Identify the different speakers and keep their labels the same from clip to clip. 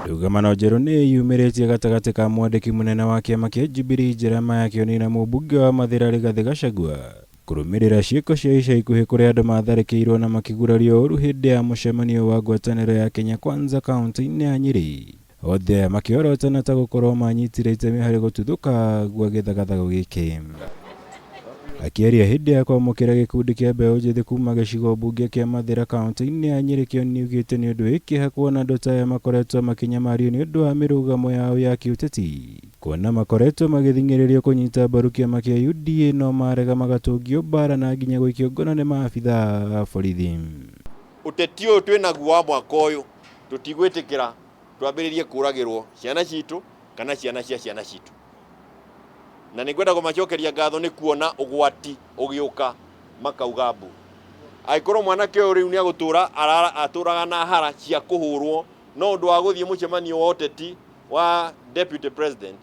Speaker 1: Ndũgamano njerũ nĩ ĩyumĩrĩtie gatagatĩ ka mwandĩki mũnene wa kĩama kĩa Jubilee Jeremiah Kioni na mũmbunge wa Mathĩra Rigathĩ Gachagua kũrũmĩrĩra ciĩko cia ica ikuhĩ kũrĩa andũ matharĩkĩirwo na makĩgurario ũru hĩndĩ ya mũcemanio wa ngwatanĩro ya Kenya Kwanza kaunti-inĩ ya Nyĩrĩ. Othe makĩorotana ta gũkorwo manyitire itemi harĩ gũtuthũka gwa gĩthagathago gĩkĩ. Akĩaria hĩndĩ ya kwamũkĩra gĩkundi kĩa mbeũ njĩthĩ kuma gĩcigo mbunge kĩa Mathĩra kaunti-inĩ ya Nyĩrĩ, Kĩoni nĩaugĩte nĩ ũndũ wĩ kĩeha kuona andũ ta aya makoretwo makĩnyamario nĩ ũndũ wa mĩrũgamo yao ya kĩũteti, kuona makoretwo magĩthing'ĩrĩrio kũnyita mbaru kĩama kĩa UDA no marega magatũngio mbara na nginya gũikio ngono nĩ maabithaa a borithi.
Speaker 2: Ũteti ũyũ twĩnaguo wa mwaka ũyũ, tũtigwĩtĩkĩra twambĩrĩrie kũragĩrwo ciana citũ kana ciana cia ciana citũ. Na nĩ ngwenda kũmacokeria ngatho nĩ kuona ũgwati ũgĩũka makauga mbu. Angĩkorwo mwanake ũyũ rĩu nĩ agũtũra atũraga na hara cia kũhũrwo no ũndũ wa gũthiĩ mũcemanio wa ũteti wa deputy president,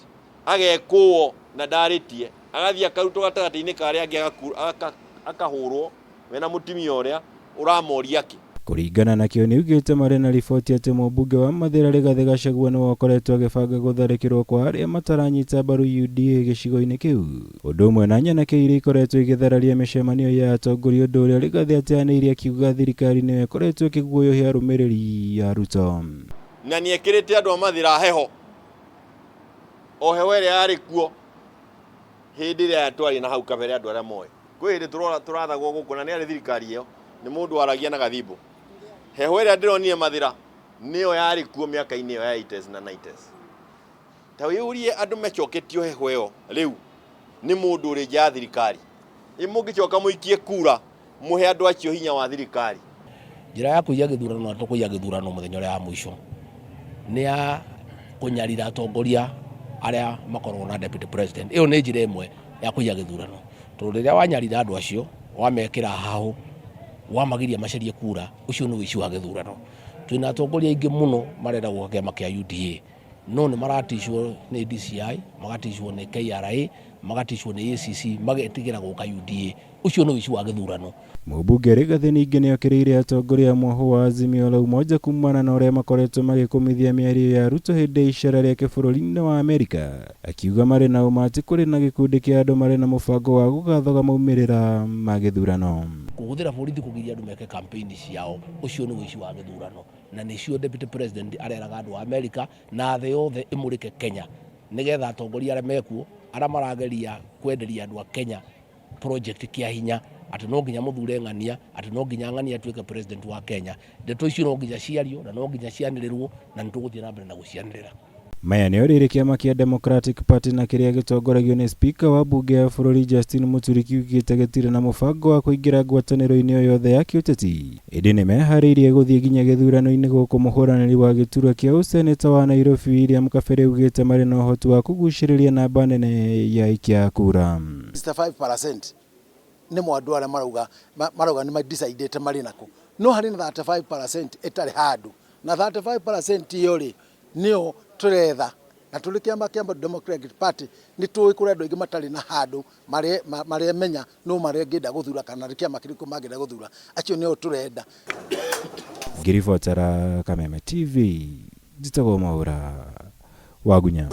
Speaker 2: agekũo na ndarĩtie, agathiĩ akarutwo gatagatĩ-inĩ ka arĩa angĩ, akahũrwo wena mũtumia ũrĩa ũramoria kĩ.
Speaker 1: Kũringana na Kĩoni, augĩte marĩ na riboti atĩ mũmbunge wa Mathĩra Rigathĩ Gachagua nĩwe ũkoretwo agĩbanga gũtharĩkĩrwo kwa arĩa mataranyita mbaru UDA gĩcigo-inĩ kĩu, ũndũ ũmwe na nyanake iria ikoretwo igĩthararia mĩcemanio ya atongoria, ũndũ ũrĩa Rigathĩ ateanĩirie akiuga thirikari nĩyo ĩkoretwo ĩkĩguoyohia arũmĩrĩri a Ruto.
Speaker 2: Na nĩ ekĩrĩte andũ a Mathĩra heho, o heho ĩrĩa yarĩ kuo hĩndĩ ĩrĩa twarĩ na hau kabere. Andũ arĩa moĩ kwĩ hĩndĩ tũrathagwo gũkũ na nĩ arĩ thirikari ĩyo nĩ mũndũ waragia na gathimbo. Heho ĩrĩa ndĩronire Mathĩra nĩyo yarĩ kuo mĩaka-inĩ ĩyo ya 80s na 90s. Ta wĩyũrie, andũ mecoketio heho ĩyo rĩu nĩ mũndũ ũrĩ nja ya thirikari, ĩ mũngĩcoka mũikie kura mũhe andũ acio hinya wa thirikari?
Speaker 3: Njĩra ya kũiya gĩthurano na tũkũiya gĩthurano mũthenya ũrĩa wa mũico nĩ ya kũnyarira atongoria arĩa makoragwo na deputy president. Ĩyo nĩ njĩra ĩmwe ya kũiya gĩthurano, tondũ rĩrĩa wanyarira andũ acio, wamekĩra hahũ, wamagiria macarie kura, ũcio nĩ ũici wa gĩthurano. Twĩna atongoria aingĩ mũno marenda gũka kĩama kĩa UDA, no nĩ maraticwo nĩ DCI, magaticwo nĩ KRA, magaticwo nĩ ACC, magetigĩra gũka UDA. Ũcio nĩ ũici wa gĩthurano.
Speaker 1: Mũmbunge Rigathĩ ningĩ nĩokĩrĩire atongoria a mwahũ wa Azimio la Umoja kumana na ũrĩa makoretwo magĩkũmithia mĩario ya Ruto hĩndĩ ya icera rĩake bũrũri-inĩ wa Amerika, akiuga marĩ na ũma atĩ kũrĩ na gĩkundi kĩa andũ marĩ na mũbango wa gũgathoga maumĩrĩra ma gĩthurano.
Speaker 3: Kũhũthĩra borithi kũgiria andũ meke campaign ciao, ũcio nĩ ũici wa gĩthurano, na nĩcio deputy president areraga andũ a Amerika na thĩ yothe ĩmũrĩke Kenya, nĩgetha atongoria arĩa mekuo, arĩa marageria kwenderia andũ a Kenya project kĩa hinya atĩ no nginya mũthure ng'ania, atĩ no nginya ng'ania atuĩke president wa Kenya. Ndeto icio no nginya ciario na no nginya cianĩrĩrwo, na nĩ tũgũthiĩ na mbere na gũcianĩrĩra.
Speaker 1: Maya nĩo rĩrĩ kĩama kĩa Democratic Party na kĩrĩa gĩtongoragio nĩ Speaker wa mbunge ya bũrũri Justin Muturi kiugĩte gĩtirĩ na mũbango wa kũingĩra ngwatanĩro-inĩ o yothe ya kĩũteti, ĩndĩ nĩ meharĩirie gũthiĩ nginya gĩthurano-inĩ gũkũ mũhũranĩri wa gĩturwa kĩa ũseneta wa Nairobi William Kabere augĩte marĩ na ũhoti wa kũgucĩrĩria namba nene ya aikia a kura.
Speaker 4: 65% nĩ mo andũ arĩa marauga nĩ madecidĩte marĩ nako, no harĩ na 35% ĩtarĩ handũ, na 35% ĩyo rĩ, nĩyo tũretha. Na tũrĩ kĩama kĩa Democratic Party nĩ tũĩ kũrĩ andũ aingĩ matarĩ na handũ maremenya no marengĩenda gũthura kana nĩ kĩama kĩrĩkũ mangĩenda gũthura. Acio nĩo tũrenda.
Speaker 1: Ngĩribotera Kameme TV, njĩtagwo Mwaũra Wagunya.